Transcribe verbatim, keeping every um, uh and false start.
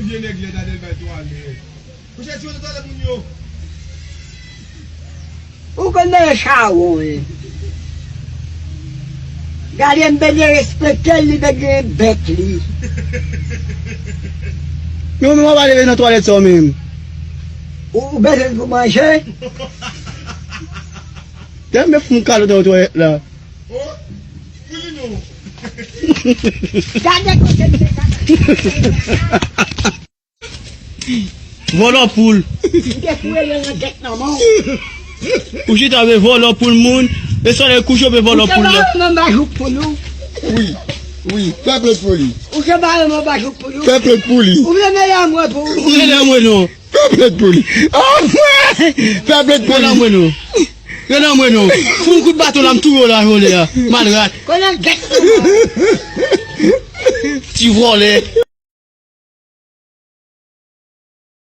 Vye nèg lèd la, Delva, twalèt. Ou chèche yon twalèt moun yo. Ou konn nan chawon, wi. Gade m bezwen respekte l, li bezwen bèk li. Men ou menm w ap ale nan twalèt sa w menm. Ou, ou bezwen pou manje? Dèyè m fout m kalot nan twalèt la. Oh, Moulino. Gade kote m te gade. Vòlò poul. M te foure l nan gèt nan men w. Ou chita be vòlò poul moun. E solèy kouche ou be vòlò Ou se poul ba la. Yon manba jouk pou nou. Wi, wi, fè plent pou li. Ou se ba Yon manba jouk pou nou. Fè plent pou li. Ou vle mele an mwen pou ou. Ou rele mwen non. Fè plent pou li. Ah, fè plent pou Rele li. mwen non. Rele mwen non. Fout m kout baton la, m touye w la, vòlè a. Malrat. Konnen gèt nan men w. Ti vòlè.